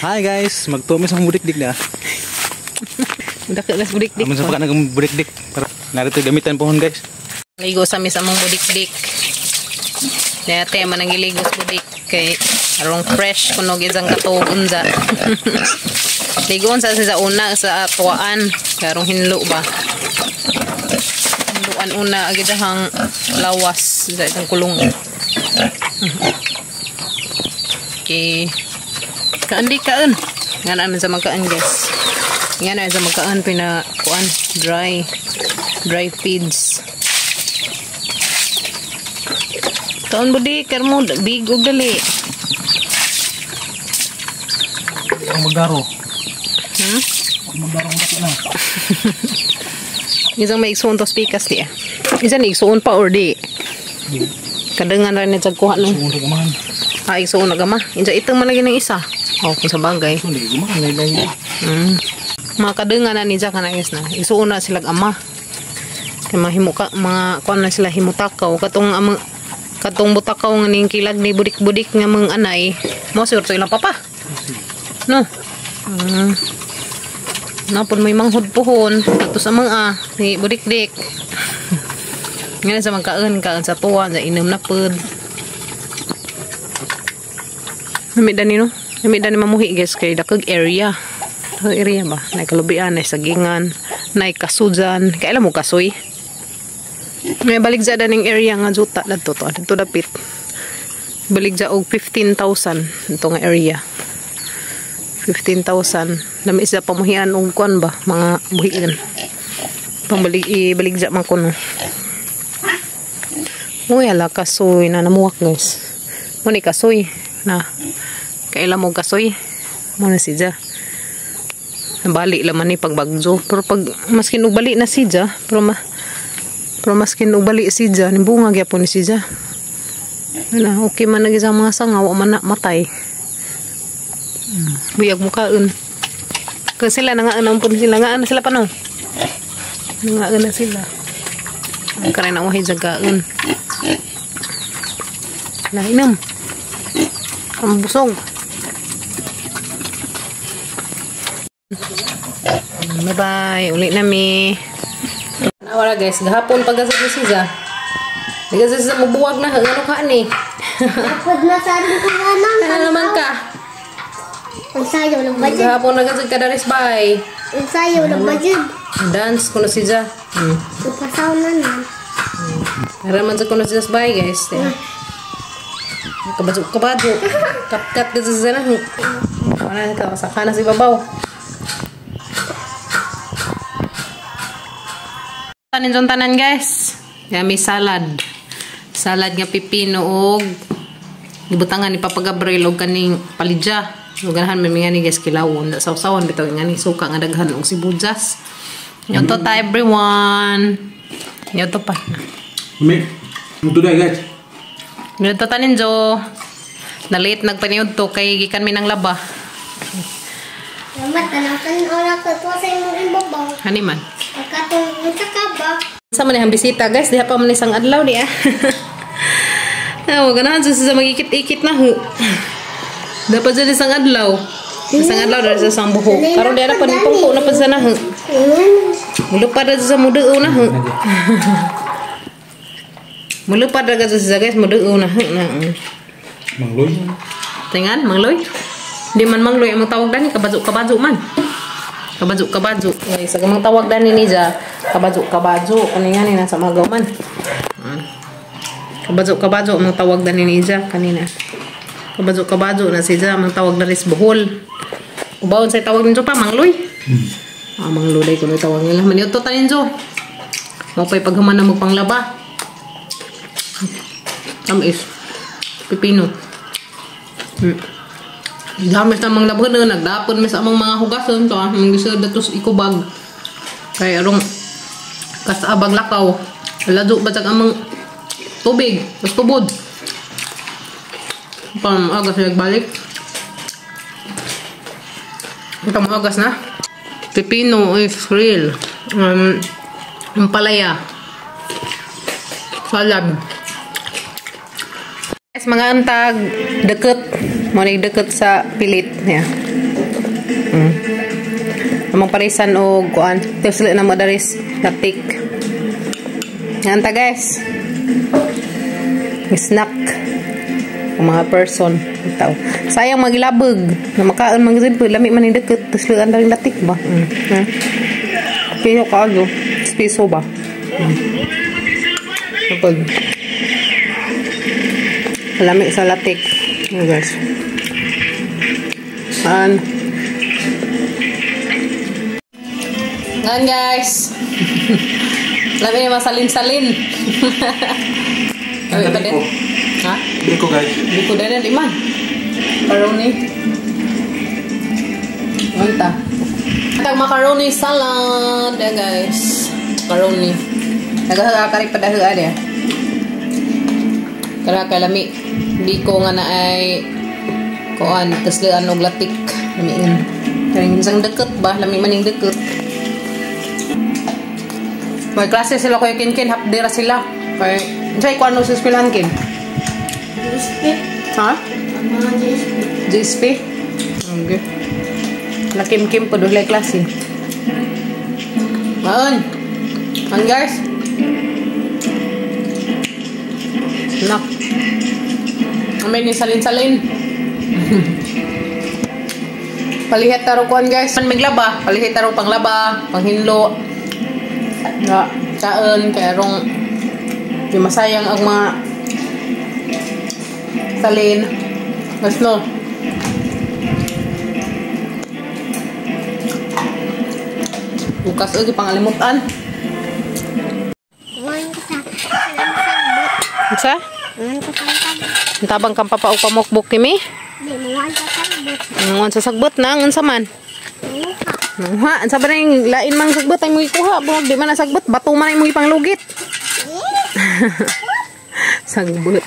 Hi guys, magtumis ang budikdik na. Dako nas budikdik. Amun sa pagka nag budikdik para narito gamitan pohon, guys. Ligo sa mis among budikdik. Dati man ang giligo sa budik kay arong fresh kuno isang katuog unsa. Ligoon sa una sa tuwaan karong hinlo ba. Hinloan una agad hang lawas sa itong kulong. Okay. Kaan di kaan. Nga naman sa magkaan, guys. Nga na sa magkaan pina kuan dry dry feeds. Kaon budi karmo big og dali. Ang magdaro. Ang magdaro ang dako na. Isang may igsuon tos pikas di. Isa ni igsuon pa or di. Kadangan ra ni sa kuha nung. Suon ra man. Ah, igsuon na gama. Insa itong man lagi ng isa. Oh, kung sa bagay. Suon di gumahan lay. Mga kadangan na ni ja kana, guys, na. Igsuon na sila ama. Kay mahimo ka mga kuan na sila himutakaw katong amang katong butakaw nga ning kilag ni budik-budik nga mga anay. Mo siguro to ilang papa. No. Napon may manghod pohon ato sa mga ni budik-dik. Nga na sa magkaon kaon sa tuwa sa inom na pod. Nami dani no. Nami dani mamuhi, guys, kay dakog area. Dakog area ba? Nay kalubian, nay sagingan, nay kasujan. Kay alam mo kasoy. May balik sa daning area nga juta dadto to, dadto dapit. Balik sa og 15,000 ito nga area. 15,000. Lami isa pamuhian og kuan ba, mga buhian. Pambalik ibalik sa man kuno. Uy, ala kasoy na namuwak, guys. Mo ni kasoy na. Kaila mo kasoy. Mo na siya. Nabali laman ni pagbagyo. Pero pag maskin og bali na siya, pero maskin og bali siya, ni bunga gyapon ni siya. Wala, okay man lagi sa mga sanga, wa man na matay. Buyag mukaon. Kung sila nangaan po sila, ngaan na sila pa no. Nangaan na sila. Ang karay na uhay jagaon. Nainom. Ang busog. Bye-bye. Uli na mi. Wala, guys. Gahapon pag sa siya. Nagasa sa mabuwag na. Ano ka ni? Kapag nasabi ko nga nang. Ano naman ka? Ang sayo ng budget. Gahapon nagasag ka daris bye. Ang sayo ng budget. Dance ko na siya. Ang pasaw na na. Naraman sa kuno siya bye, guys. Yeah. Kabadyo kabadyo. Kat-kat ka sa na. Wala ka saka na si babaw. Tanin sa tanan, guys. Yummy salad. Salad nga pipino og gibutangan ni Papa Gabriel og kaning palidya. So ganahan may mga ni, guys, kilawon. Sawsawan bitaw nga ni suka nga daghan og sibuyas. Nyoto ta, everyone. Nyoto pa. Mi. Muto dai, guys. Nyoto ta ninjo. Na late nagpaniud to kay gikan mi nang laba. Salamat tanang ora ko to sa imong ibabaw. Hani man. Pagkatong unsa ka ba? Sa man ang bisita, guys, diha pa man isang adlaw di ah. Ah, ganahan sa magikit-ikit na ho. Dapat dyan isang adlaw. Isang adlaw dahil sa isang buhok. Karon di na pa nipungko na pa sa na ho. Mulupad na sa mudeo na ho. Mulupad na sa, guys, mudeo na ho. Na. Mangloy. Tingan, mangloy. Di man mangloy ang tawag dani, kabadyo-kabadyo man. Kabadyo-kabadyo. Ay, sa gamang tawag dani ni ja, kabadyo-kabadyo. Kanina ni nasa magaw man. Kabadyo-kabadyo ang tawag dani ni ja kanina. Kabadyo-kabadyo na si ja ang tawag dani sa Bohol. Ubawon sa tawag ninyo pa mangloy. Ah, mangloy kuno tawag nila. Maniudto ta ninyo. Mo pay paghuman na magpanglaba. Tamis. Pipino. Dami sa mga labon na nagdapon mi sa among mga hugason to among gisud datos ikubag. Kay arong kasabag lakaw. Lado ba tag among tubig, tas tubod. Pam agas nagbalik. Pam agas na. Pipino is real. Ampalaya. Salad. Guys, mga antag deket. Mo ni deket sa pilit niya. Amang parisan og kuan. Tesla na mo daris latik. Yan ta guys. Snack. Ang mga person tao. Sayang magilabog. Na makaon man gyud lami man ni deket teslaan daring latik ba. Piso kaayo. Piso ba. Kapag lami sa latik. Ayan, guys. An. Ngayon guys. Lami ni masalin-salin. Lami ba din? Ha? Biko guys. Biko din di man. Macaroni. Manta. Tag macaroni salad, ya guys. Macaroni. Nagahagakari pa dahil ada. Kara kalami. Biko nga na ay kuan taslian og latik. Lamiin. Karing isang deket ba? Lami maning deket. May klase sila kuya Kinkin, hapdira sila. Kay unsay kuan sa eskwelahan Kin? GSP. Ha? Mga GSP. GSP? Okay. Lakim-kim po doon klase. Maon. Man guys. Nak. Amin ni salin-salin. Palihit taro kuan guys. Man maglaba, palihit taro panglaba, panghinlo. Na kaon kay rong di masayang ang mga salin. Mas no. Bukas og pangalimutan. Unsa? Tabang kang papa og pamukbok kimi? Di mo sa sagbot. Unsa sagbot nang unsa man? Ha, unsa ba ning lain mang sagbot ay mo ikuha, buhag di man ang sagbot, bato man ay mo ipanglugit. Sagbot.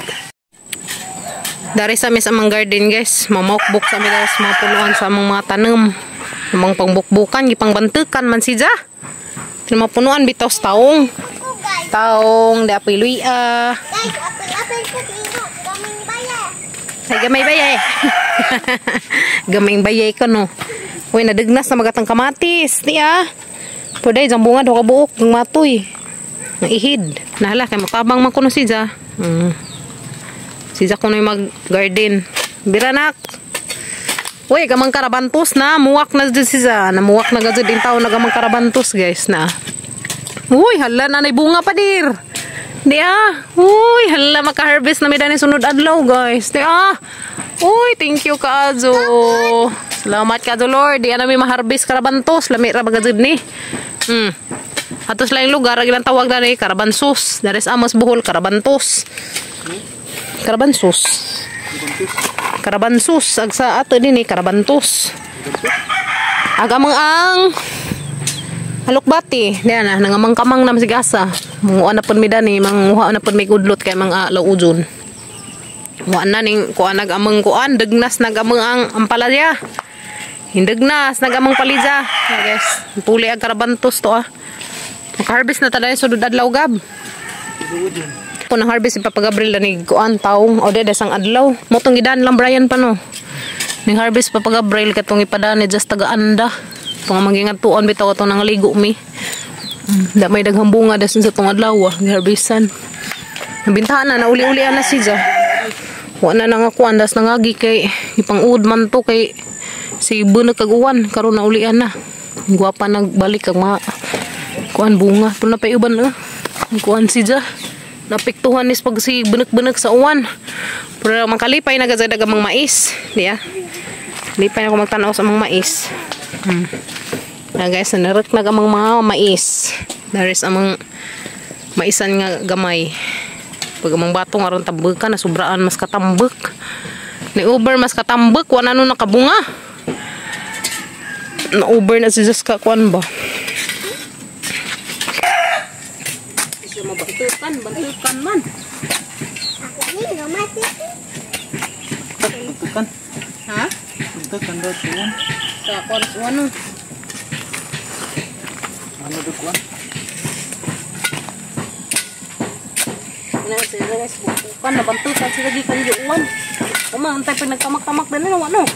Dari sa mis amang garden guys, mamukbok sa mi guys, mga punuan sa among mga tanom. Amang pangbukbukan, gipangbantukan man siya. Mapunuan bitaw sa taong. Taong, di apoy luya. Guys, apel-apel ko dito. Gamay bayay. Ay, gamay bayay. Gamay bayay ko no. Uy, nadagnas na magatang kamatis. Di ah. Pwede, isang bunga do kabuok. Ng matoy. Ng ihid. Nahala, kay matabang man kuno siya. Siya kuno yung mag-garden. Biranak. Uy, gamang karabantos na. Muwak na dyan siya. Namuwak na gazud din tao na gamang karabantos, guys, na. Uy, hala na bunga pa dir. Di ah. Uy, hala maka-harvest na mi dani sunod adlaw, guys. Di ah. Uy, thank you kaazo. Salamat kaazo Lord. Di na mi ma-harvest karabantos. Lami ra bagazud ni. Atos lang lugar ang ilang tawag dani karabansos. Dares amos Bohol karabantos. Karabansos. Karabansos ag sa ato dinhi karabantos. Ag amang ang alukbati, diyan na nangamang-kamang na masigasa. Manguha na pud mi dani, manguha na pud mi gudlot kay mga laudjon. Wa na ning kuan nag-amang kuan, dagnas nag-amang ang ampalaya. Hindagnas nag-amang palija. Yeah, guys, puli ang karabantos to ah. Maka-harvest na ta dani sudod adlaw gab. Ko nang harvest si Papa Gabriel ni kuan taong o de desang adlaw. Motong gidan lang Brian pa no. Ning harvest Papa Gabriel katong ipadani just taga-anda. Itong mangingat-tuon bitaw atong nangaligo mi. Da may daghang bunga dason sa tong adlaw giharvestan. Nabintahan na nauli-ulian na siya. Wa na nangakuan das nangagi kay ipang-uod man to kay si bunag kag uwan karon naulian na. Gwapa nagbalik ang mga kuan bunga. Pero na pay uban na. Kuan siya. Napiktuhan is pag si bunag-bunag sa uwan. Pero makalipay na gazay dagang mga mais. Di ah. Lipay ako magtanaw sa mga mais. Na guys, narak na amang mga mais. There is amang maisan nga gamay. Pag amang batong aron tambukan na sobraan mas katambek. Ni over mas katambek wala no nakabunga. Na over na si Jessica kuan ba. Siya mabantukan, bantukan man. Ako ni gamay. Bantukan. Ha? Bantukan daw tuwan. Sa kuan ano? Ano do kuan? Ano sila guys, bukan nabantukan sila gikan giuwan. Uma antay pag nagtamak-tamak din ano ano.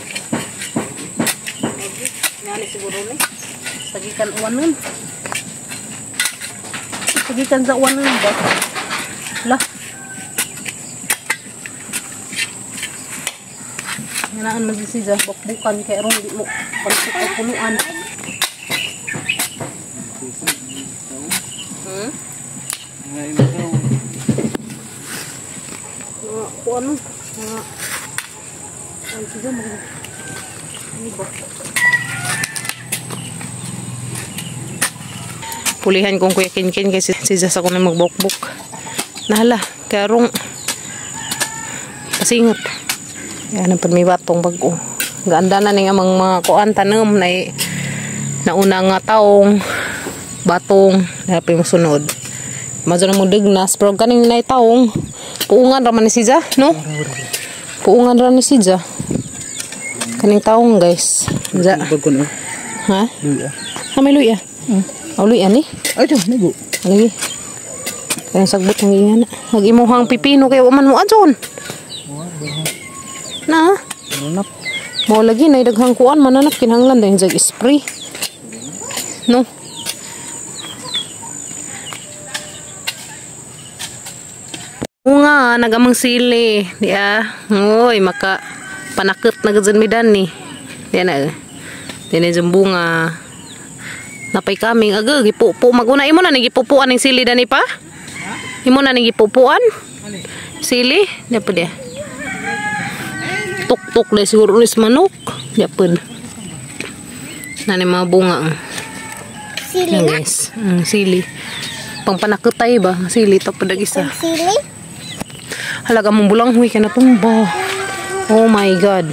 Ngani siguro ni. Sagikan uwanon. Sagikan sa uwanon ba? Lah. Nganaan man siya bukbukan kay aron di mo pansot og punuan. Mga kuan mga ay siya mga ano ba? Pulihan kong Kuya Kinkin kasi si Jas ako na magbukbuk. Nahala, karong pasingot. Yan ang pamibatong bago. Ganda na ni amang mga kuan tanom na nauna nga taong batong napay mo sunod. Madyo na mo dugnas pero kaning nay taong puungan ra man ni siya, no? Puungan ra ni siya. Kaning taong guys. Ja. Ha? Luya. Ha, may luya. Oh, luya ni. Ay, dyan, nigo. Lagi. Kaya sagbot ang ingan. Nag-imuhang pipino kay wa man mo adyon. Na. Mananap. Mao lagi nay daghang kuan mananap kinahanglan dahil jag spray. No. Nga nagamang sili, di ah. Oy, maka panakot na gud mi dan ni. Di na. Di na jud bunga. Napay kaming aga gipupo maguna imo na ni gipupuan ning sili dani pa? Imo na ni gipupuan? Sili, di pa dia. Tuk-tuk le siguro ni manok. Di pud. Nani mga bunga. Sili na. Guys, sili. Pangpanakutay ba? Sili to padag isa. Sili. Halaga mong bulanghoy ka natumba. Oh my God.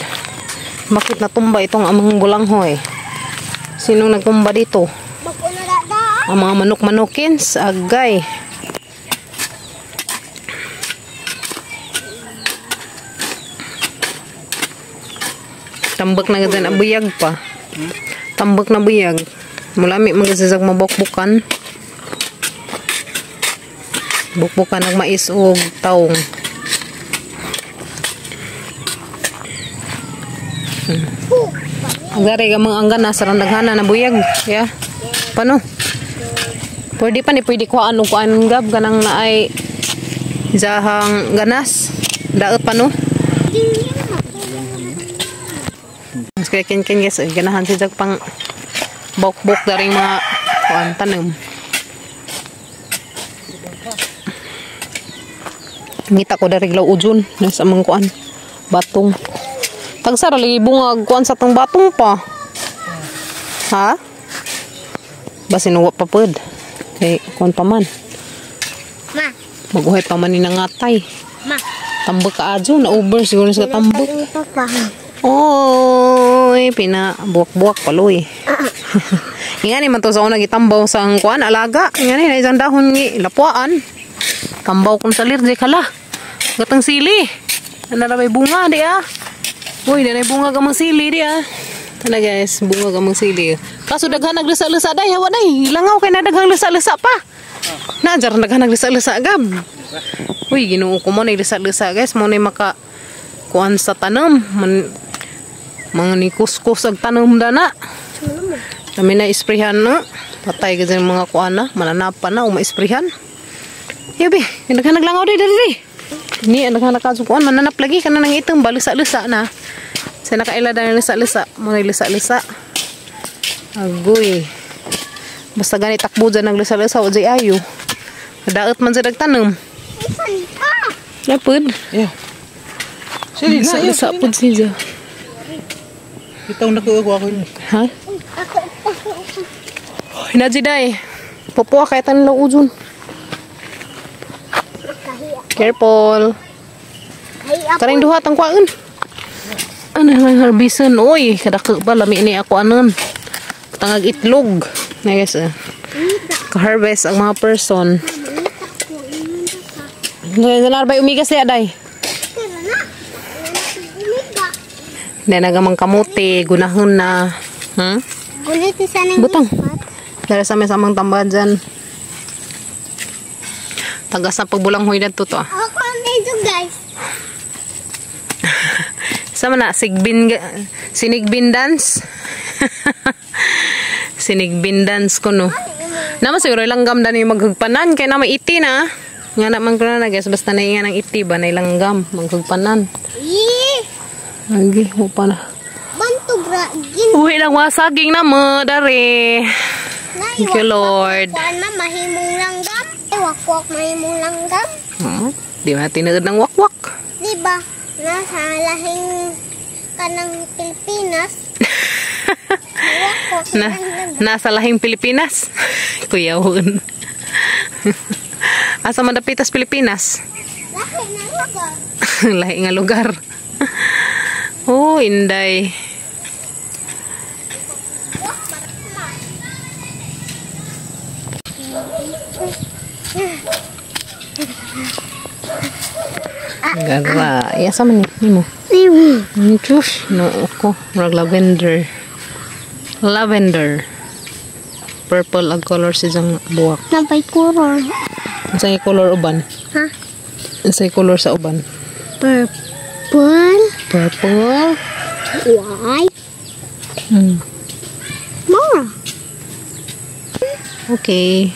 Bakit natumba itong amang bulanghoy? Sinong nagtumba dito? Ang mga manok-manokins. Agay. Tambak na gazan abuyag pa. Tambak na buyag. Mulami magasasag mabukbukan. Bukbukan ng mais o taong. Agari ka mga anggan na sarang daghana na buyag. Yeah. Paano? Pwede pa ni pwede kuhaan og kuan gab kanang naay jahang ganas. Daot pa no? Mas kaya kin-kin guys, ganahan si Jag pang bok-bok daring mga kuan tanom. Ngita ko dari glaw ujun nasa mga kuan batong. Tagsara lagi bunga kuan sa tong batong pa. Ha? Basin wa pa pud. Kay kuan pa man. Ma. Maguhay pa man ni nangatay. Ma. Tambak ka adyo na over siguro sa tambak. Oy, pinabuwak-buwak paloy. Ingani man to sa una gitambaw sa ang kuan alaga. Ingani na isang dahon ni lapuan. Tambaw kun sa lirje kala. Gatang sili. Ana ra may bunga di ah. Uy, danay bunga ka mang sili di ah. Tana guys, bunga ka mang sili. Kaso daghan naglesa-lesa day, hawa day. Langaw kay na daghang lesa-lesa pa. Na jar daghan naglesa-lesa gab. Uy, Ginoo ko mo naglesa-lesa guys, mo nay maka kuan sa tanom. Man, mga ni kuskus ag tanom dana. Kami na isprehan na. Patay ka dyan mga kuan na, mananapan na o maisprehan. Yabi, daghan naglangaw day dali. Ni ang daghan nakasukuan mananap lagi kana nang itom balisa-lisa na. Sa nakaila na lisa-lisa, mo na lisa-lisa. Agoy. Basta gani takbo dyan ang lisa-lisa o jay ayo. Daot man sa dagtanom. Lapod. Yeah. Sili na. Lisa-lisa pod siya. Itaw na ko ako ni. Ha? Hinajiday. Pupuha kay tanlaw ujun. Careful. Karang duha tang kwaon. Ano lang harbison? Oy, kadako ba lami ni ako anon. Tangag itlog. Na guys, ka-harvest ang mga person. Ngayon umigas niya day. Hindi nagamang kamote, gunahon na. Butang. Dara sa may samang tambahan dyan. Tagas na pagbulanghoy na to to. Ako ang medyo guys. Sama na, sigbin, sinigbin dance. Sinigbindans ko no. Naman siguro langgam dani maghugpanan kay na may iti na. Nga naman ko na guys, basta na nga ng iti ba na langgam maghugpanan. Agi, mo pa na. Bantog ra gin. Uwi lang wa saging na mo dare. Thank you Lord. Kuan ma mahimong langgam. Ay wakwak mahimong langgam. Di ba tinuod ng wakwak? Di ba? Nasa lahing kanang Pilipinas. Wakwak Na, nasa lahing Pilipinas. Kuyawon. Asa man dapitas Pilipinas? Lahi na lugar. Lahi nga lugar. Oh, inday. Gara. Ya sama ni nimo. Shush, no ko. Murag lavender. Lavender. Purple ang color si jang buwak. Napay color. Unsay color uban? Ha? Unsay color sa uban? Purple. Purple. White. More. Okay.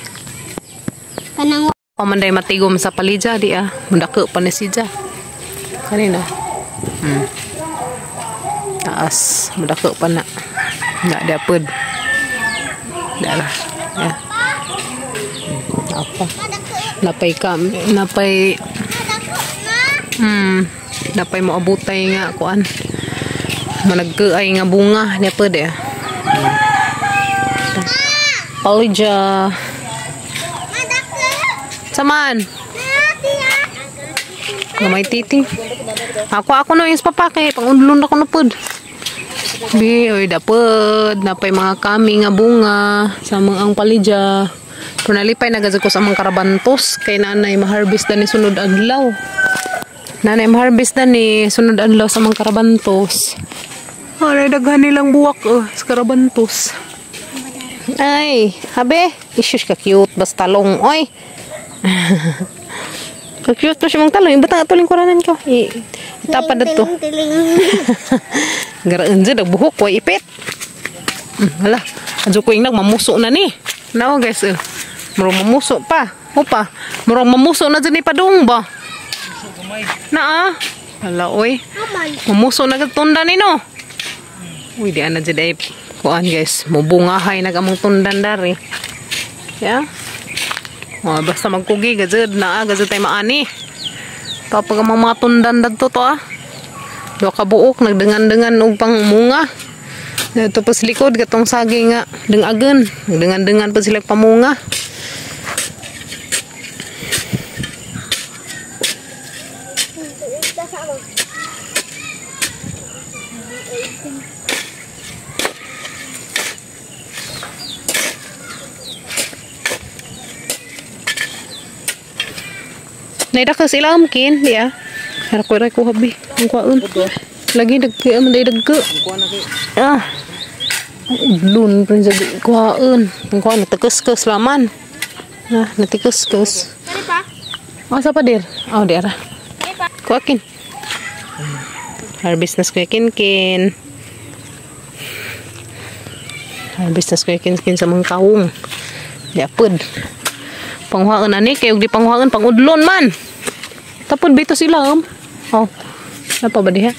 Kanang Pamanday matigom sa palidya di ah. Mundako pa ni siya. Kanina. Taas. Mundako pa na. Na diapod. Dara. Ya. Apa? Napay kam, napay napay mo abutay nga kuan. Managkaay nga bunga diapod eh. Palidya. Saman. Gamay titi. Ako no yung papa kay pangudlon ako na pod. Bi, oy dapod napay mga kami nga bunga sa mga ang palidya. Pero nalipay na gazad ko sa mga karabantos kay nanay ma-harvest na ni sunod adlaw. Nanay ma-harvest na ni sunod adlaw sa mga karabantos. Aray daghan nilang buwak sa karabantos. Ay, habe, isyush ka cute basta talong oy. Ka-cute pa siya mong talong. Iba tang atuling kuranan ko. Itapad na to. Garaan dyan, nagbuhok. Way ipit. Hala. Adyo ko yung nagmamuso na ni. Now guys, murong mamuso pa. Opa. Murong mamuso na dyan ni padung ba? Naa. Hala, oy. Mamuso na tundan ni no. Uy, di ana dyan ay. Kuan guys, mubungahay nagamong tundan dari. Yeah. Oh, basta magkugi gazud na gazud tay maani. Kapag ang mga tundan dadto to ah. Duha ka buok nagdengan-dengan og pangmunga. Dito pa sa likod katong saging nga dengagen, nagdengan-dengan pa sila pamunga. Naida ka sila amkin, di ah. Harap ko habi. Ang kwaon. Lagi dagki man day dagko. Ah. Lun prin sa kwaon. Ang kwaon natikes-kes laman. Ah, natikes-kes. Kani pa? Asa pa dir? Oh, di ara. Kuakin. Harvest na kuya Kinkin. Harvest na kuya Kinkin sa mga kawong. Di apod. Panghuhaan na ni kay og di panghuhaan pangudlon man. Tapod bito sila Oh. Napa ba diha?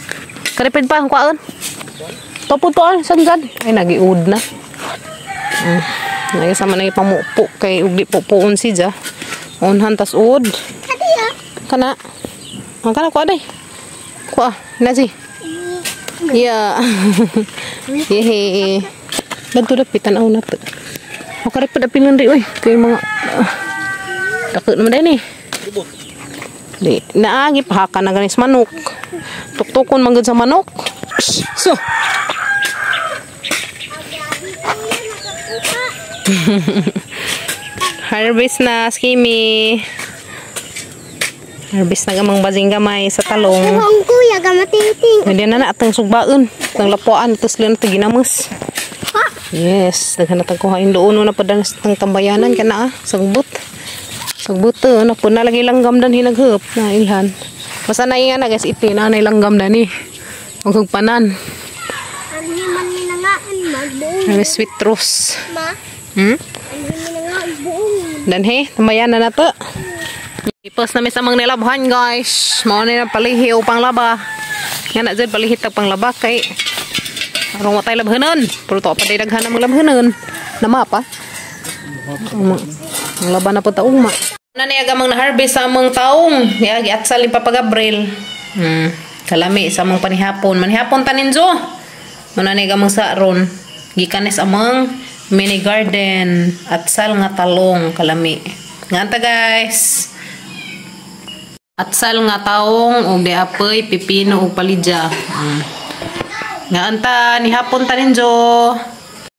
Karipid pa ang kuhaan. Tapod pa sanjan. Ay nagiud na. Nagi sama nagi pamupo kay og di pupuon siya. Unhan tas ud. Kana. Ang kana kuha day. Kuha, nazi. Yeah. Yehe. Dadto dapitan aw na to. O karipid apilon di oy kay mga dako naman din eh. Di, naagi pahaka na ganis manok. Tuktukon man gud sa manok. So. Harvest na skimi. Harvest na gamang basing gamay sa talong. Ang kuya gamatiting. Hindi na atong sugbaon, atong lapuan tos lang to ginamos. Yes, daghan na tang kuhain doon na pa dan sa tambayanan kana ah, sagbot. Sagbot na po na lagi langgam dan hinaghep na ilhan. Basta na inga na guys iti na nay langgam dan ni. Maghugpanan. Anhi man ni nangaan. Magbuong. Ano sweet rose. Ma, Ano na nga buong. Danhe, tamayan na nato. Ipos na mi sa among nilabhan, guys. Mao ni na palihi o panglaba. Nga na dyan palihit tag panglaba kay aron wa tay labhanon. Pero to pa day daghan ang labhanon. Nama pa. Ang laba na po ta ugma. Na niya gamang na-harvest sa among taong. Ya giatsal ni Papa Gabriel. Kalami sa among panihapon. Manihapon taninjo. Muna niya gamang sa ron. Gikanes among mini garden. Atsal nga talong kalami. Nganta, guys. Atsal nga taong og diapoy pipino ug palidya. Nga anta ni hapon taninjo.